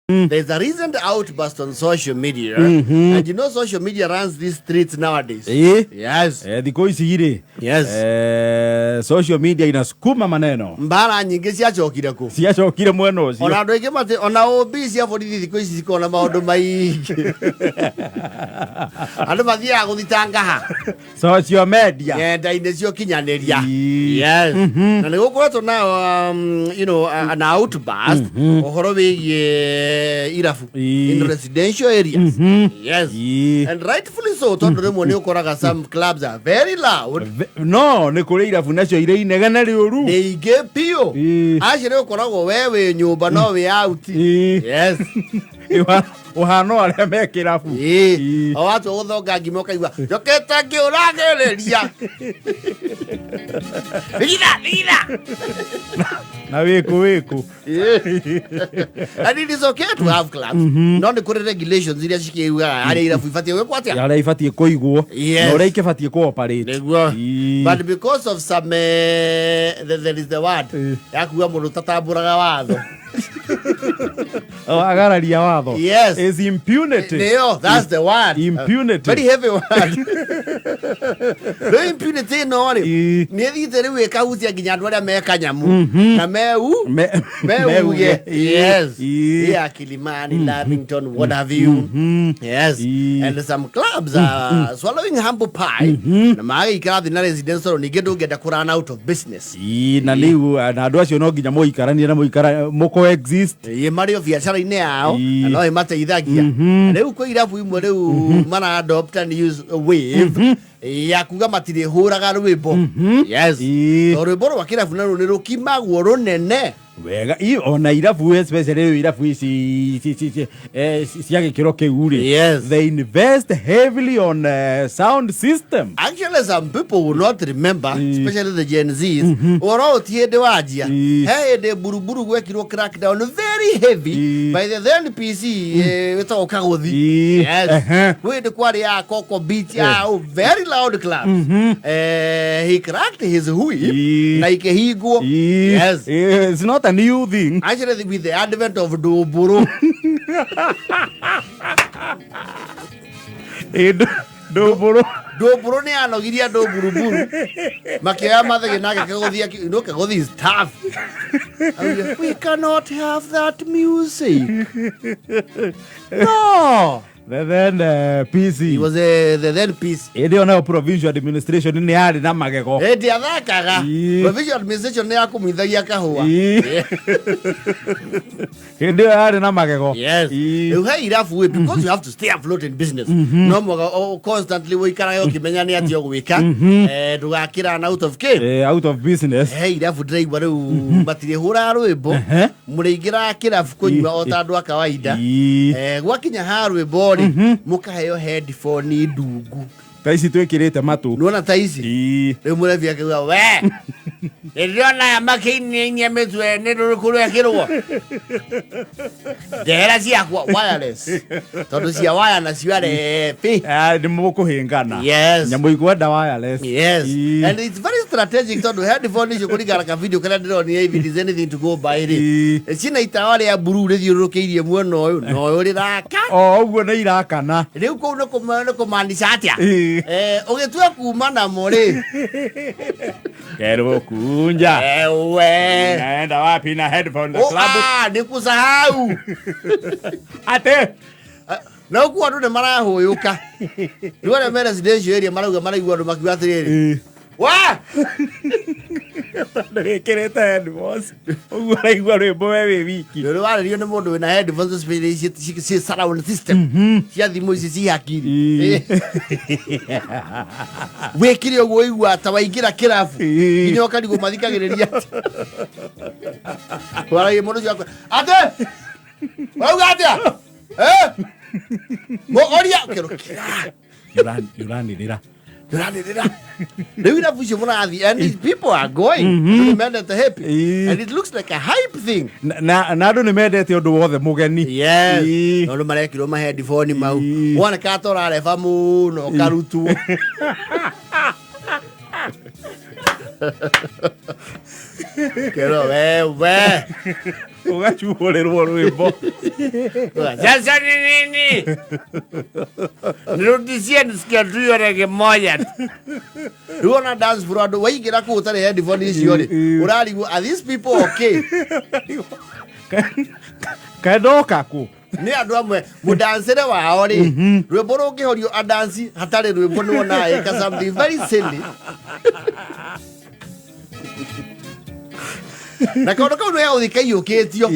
There's a recent outburst on social media, and you know social media runs these streets nowadays. Yes. Thikũ ici rĩ, social media inasukuma maneno. Mbara nyingĩ ciacokire kũ? Ciacokire mwena ũcio. Ona andũ aingĩ mati ona OB cia borithi thikũ ici cikona maũndũ maingĩ. Andũ mathiaga gũthitanga ha? Social media. Ng'enda-inĩ cia ũkinyanĩria. Yes. Na nĩ gũkoretwo na an outburst ũhoro wĩgiĩ irabu in residential areas. Yes. And rightfully so, tondũ rĩmwe nĩ ũkoraga some clubs are very loud. No nĩ kũrĩ irabu nacio irĩ inegene rĩũru. Nĩ ingĩ biũ. Acio nĩ ũkoragwo we wĩ nyũmba no wĩ out. Yes. Ũhano arĩa me kĩrabu. O watua gũthonga ngima ũkaigua njokete ngĩũragĩrĩria. Thitha, thitha. Na wĩkũ wĩkũ. And it is okay to have clubs. No nĩ kũrĩ regulations iria cikiugaga harĩa irabu ibatiĩ gwĩkwo atĩa. Arĩa ibatiĩ kũigwo. Yes. Na ũrĩa ikĩbatiĩ kũ-operate. Nĩguo. But because of some there is the word ya kuga mũndũ tatambũraga watho. Oh, agararia watho. Yes. Is impunity. Nĩyo, that's the word. Impunity. Very heavy word. Rĩu impunity ĩno rĩ, nĩ ĩthiĩte rĩu ĩkahutia nginya andũ arĩa me kanyamu na meu meuge. Yes. Yeah, Kilimani, Lavington, what have you. Yes. And some clubs are swallowing humble pie na magĩikara thĩ na residential ningĩ ndũngĩenda kũ run out of business. Ii, na rĩu na andũ acio no nginya mũikaranie na mũikara mũcoexist. Ĩ marĩ o biacara-inĩ yao na no ĩmateithagia. Rĩu kwĩ irabu imwe rĩu mara adopt a new wave ya kuga matirĩhũraga rwĩmbo. Yes. Tondũ rwĩmbo rwa kĩrabu naruo nĩ rũkimagwo rũnene. Wega. Ona irabu especially rĩu irabu ici cia gĩkĩro kĩu rĩ, they invest heavily on sound system. Actually, some people will not remember, especially the Gen Zs, ũhoro ũyũ ti hĩndĩ wanjia. He hĩndĩ Buruburu gwekirwo crackdown very heavy by the then PC, wĩtagwo Kagothi. Yes. Kwĩ hĩndĩ kwarĩ ya Coco Beach, ya very loud clubs. He cracked his whip na ikĩhingwo. Yes. It's not a new thing. Actually, with the advent of Ndũmbũrũ. Ndũmbũrũ. Ndũmbũrũ nĩ yanogirie andũ mburuburu. Makĩoya mathĩgĩ nake Kagothi you know Kagothi is tough. Augire, we cannot have that music. No. The then PC. He was the then PC. Hĩndĩ ĩyo nayo provincial administration nĩ yarĩ na magego. Hĩndĩ athakaga. Provincial administration nĩ yakũmuithagia kahũa. Hĩndĩ ĩyo yarĩ na magego. Yes. Rĩu he irabu ĩ, because you have to stay afloat in business. No mũhaka constantly ũikarage ũkĩmenya nĩ atĩa ũgwĩka. Ndũgakĩra out of game. Out of business. He irabu ndĩraigua rĩu matirĩhũraga rwĩmbo. Mũrĩingĩraga kĩrabu kũnyua o ta andũ a kawaida. Gwakinya ha rwĩmbo rĩ, mũkaheo headphone ndungu. Ta ici twĩkĩrĩte matũ. Nĩwona ta ici? Rĩu mũrebi akiuga, we ndĩrona aya makĩiniainia mĩtwe nĩ rũrĩkũ rwekĩrwo ndehera ciakwa wireless, tondũ cia waya nacio arebi. Nĩ mũkũhĩngana. Yes. Nyamũ ikwenda wireless. Yes. And it's very strategic tondũ headphone icio kũringana na ka video karĩa ndĩronire, if it is anything to go by rĩ, ciĩna itawa rĩa blue rĩthiũrũrũkĩirie mwena ũyũ na ũyũ rĩraka. O ũguo nĩ irakana. Rĩu kũu nĩ kũmaanisha atĩa? Ũgĩtua kuma namo rĩ, Kerwo kunja. Ewe. Naenda wapi na headphone na Oh, club? Nĩ kusahau. Ate. Na ũguo andũ nĩ marahũyũka. Rĩu arĩa me residential area marauga maraigua andũ makiuga atĩrĩrĩ. Wa! Tondũ wĩkĩrĩte headphones. Ũguo ũraigua rwĩmbo we wĩ wiki. Rĩrĩ warĩrio nĩ mũndũ wĩna headphones especially ci surround system. Cia thimũ ici ci hakiri. Wĩkire ũguo ũigua ta waingĩra kĩrabu. Nginya ũkarigwo mathikagĩrĩria atĩa. Waragia mũndũ ũcio akwa, Ate! Ũrauga atĩa? Oria kĩro kĩra. Ũranĩrĩra. Ũranĩrĩra. Rĩu irabu icio mũrathiĩ and these people are going. Andũ nĩ mendete happy. And it looks like a hype thing. Na andũ nĩ mendete ũndũ wothe mũgeni. Yes. No andũ marekirwo ma headphone mau. Woneka ta ũrareba mũno ũkarutwo. Kero wewe. Ũgacuhũrĩrwo rwĩmbo. Sasa ni nini? Nirudishie nisikia tu hiyo rege moja tu. Rĩu ona dance floor andũ waingĩra kũu ũtarĩ headphone icio rĩ, ũrarigwo, are these people okay? Kaendoka kũ? Nĩ andũ amwe mũdancĩre wao rĩ, rwĩmbo rũngĩhorio adanci hatarĩ rwĩmbo nĩ wonaga ĩka something very silly. Na kaũndũ kau nĩ gagũthiĩ kaiyũkĩtio.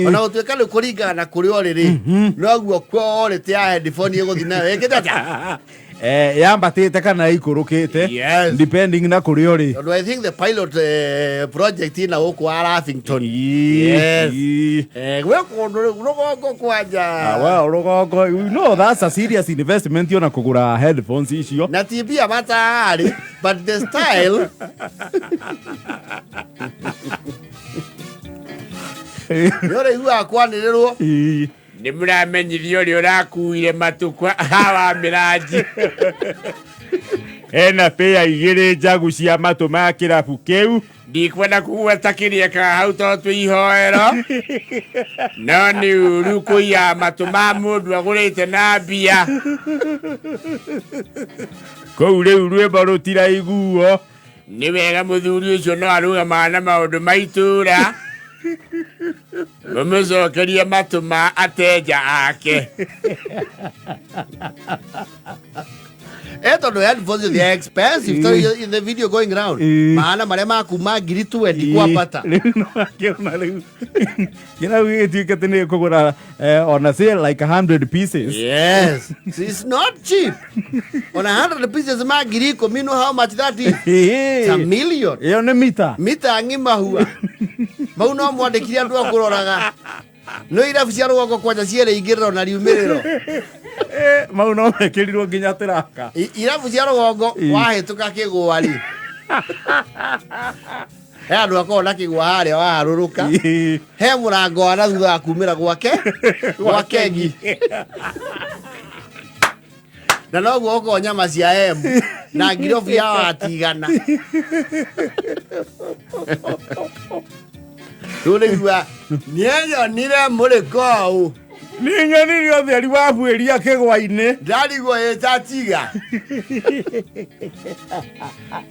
Ona gũtuĩka rĩu kũringana na kũrĩa ũrĩ rĩ, noguo quality ya headphone ĩgũthiĩ nayo ĩkĩte atĩa? Yambatĩte kana ĩikũrũkĩte. Depending na kũrĩa ũrĩ. Tondũ I think the pilot project ina gũkũ wa Lavington. Yes. Gwĩ kũndũ rĩu rũgongo kwanja. Ah, well, rũgongo, you know that's a serious investment ona kũgũra headphones icio. Na ti mbia matarĩ, but the style. Nĩ ũraiguaga kwanĩrĩrwo. Nĩ mũramenyithio ũrĩa ũrakuire matukũ hawa mĩranji. Hena pĩa igĩrĩ njagu cia matũ ma kĩrabu kĩu. Ndikwenda kũgweta kĩrĩa ka hau tondũ twĩ ihoero, no nĩ ũru kũiya matũ ma mũndũ agũrĩte na mbia. Kũu rĩu rwĩmbo rũtiraiguo. Nĩ wega mũthuri ũcio no arũgamaga na maũndũ ma itũũra, mũmũcokerie matũ ma ateja ake. Tondũ headphones, they are expensive. So in the video going round, mahana marĩa makuma ngiri 20 kwambata. Rĩu no akĩona rĩu kĩrabu gĩgĩtuĩke atĩ nĩ kũgũra ona say like 100 pieces. Yes, so it's not cheap. On 100 pieces ma ngiri 10, you know how much that is? It's a million. Ĩyo nĩ mita. Mita ng'ima hua. Mau no mwandĩkire andũ a kũroraga. No irabu cia rũgongo kwanja cierĩ ingĩrĩro na riumĩrĩro. Mau no mekĩrirwo nginya tĩraka. Irabu cia rũgongo wahĩtũka kĩgwa rĩ. He andũ akoragwo na kĩgwa harĩa waharũrũka. He mũrango wa na thutha wa kumĩra gwake gwa kegi. Na noguo okorwo nyama cia emu na ngirobu ya watigana. Rĩu nĩigua nĩenyonire mũrĩ kũu. Nĩ nyonire ũtheri wa buĩria kĩgwa-inĩ. Ndarigwo ĩtatiga.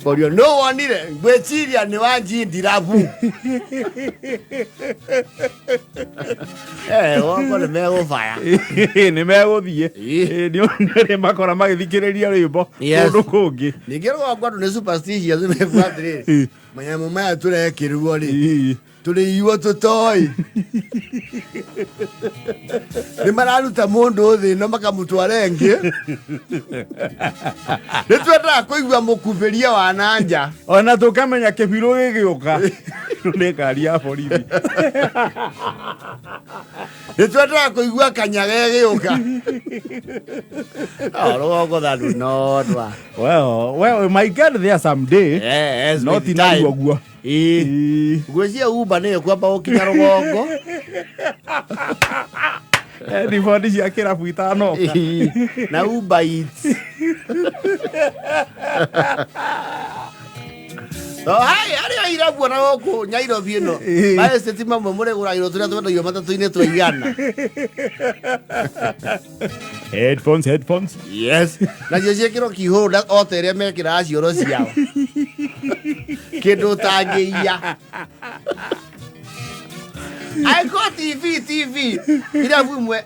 Korio nũ wonire ngwĩciria nĩ wa njindirabu. Woko nĩ megũbaya. Nĩ megũthiĩ. Nĩ nĩ makora magĩthikĩrĩria rwĩmbo kũndũ kũngĩ. Ningĩ rũgongo andũ nĩ superstitious mekuga atĩrĩrĩ, manyamũ maya tũrekĩrwo rĩ, tũrĩiywo tũtoĩ. Nĩ mararuta mũndũ thĩ ĩno makamũtwara ĩngĩ. Nĩ twendaga kũigua mũkubĩria wa nanja. Ona tũkamenya kĩbirũ gĩgĩũka. Nĩ ngari ya borithi. Nĩ twendaga kũigua kanyaga ĩgĩũka. Oh, rũgongo thandũ no ndwa. Well, we might get there someday. Yes, No with ti narua time. ũguo. Ngwĩciria Uber nĩyo kwamba gũkinya rũgongo. Ribodi cia kĩrabu itanoka. Na Uber Eats. Oh, hai, arĩa irabu ona gũkũ Nyairobi ĩno. Maestate mamwe mũrĩgũragĩrwo tũrĩa twendagio matatũ-inĩ twa igana. Headphones, headphones. Yes. Nacio ciĩkĩrwo keyholder o ta ĩrĩa mekĩraga cioro ciao. Kĩndũ ũtangĩiya. Angĩkorwo TV, TV, irabu imwe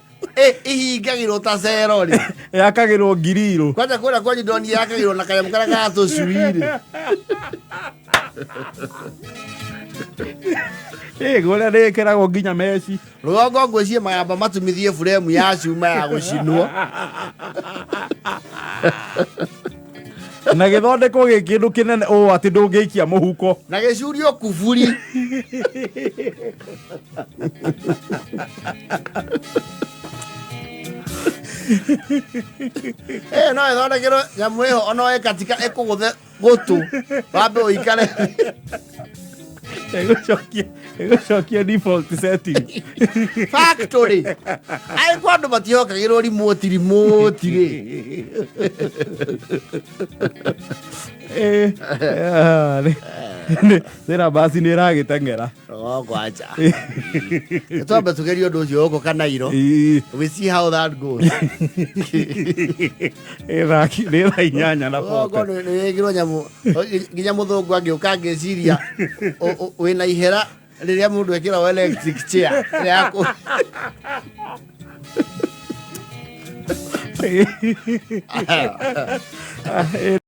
ihingagĩrwo ta cero rĩ. Yakagĩrwo ngirirũ. Kwanja kũrĩa kwanyu ndonire yakagĩrwo na kanyamũ karĩa ga tũcui rĩ. Kũrĩa nĩĩkĩragwo nginya meci. Rũgongo ngwĩciria mayamba matumithie buremu ya cuma ya gũcinwo. Na gĩthondekwo gĩ kĩndũ kĩnene ũũ atĩ ndũngĩikia mũhuko. Na gĩcurio kuburi. No ĩthondekerwo nyamũ ĩho ona ĩkatika ĩkũgũthe gũtũ wambe ũikare. Ĩgũcokia default setting. Factory angĩkorwo andũ matihokagĩrwo remote remote rĩ. Syllabus nĩ ĩragĩteng'era. Oh, kwacha twambe tugerie ũndũ ũcio gũkũ Kanairo. We see how that goes. Nĩ thaa 8 na Okorwo 40. nĩ wĩkĩrwo nyamũ nginya mũthũngũ angĩũka angĩciria wĩna ihera rĩrĩa mũndũ ekĩragwo electric chair ĩrĩa ya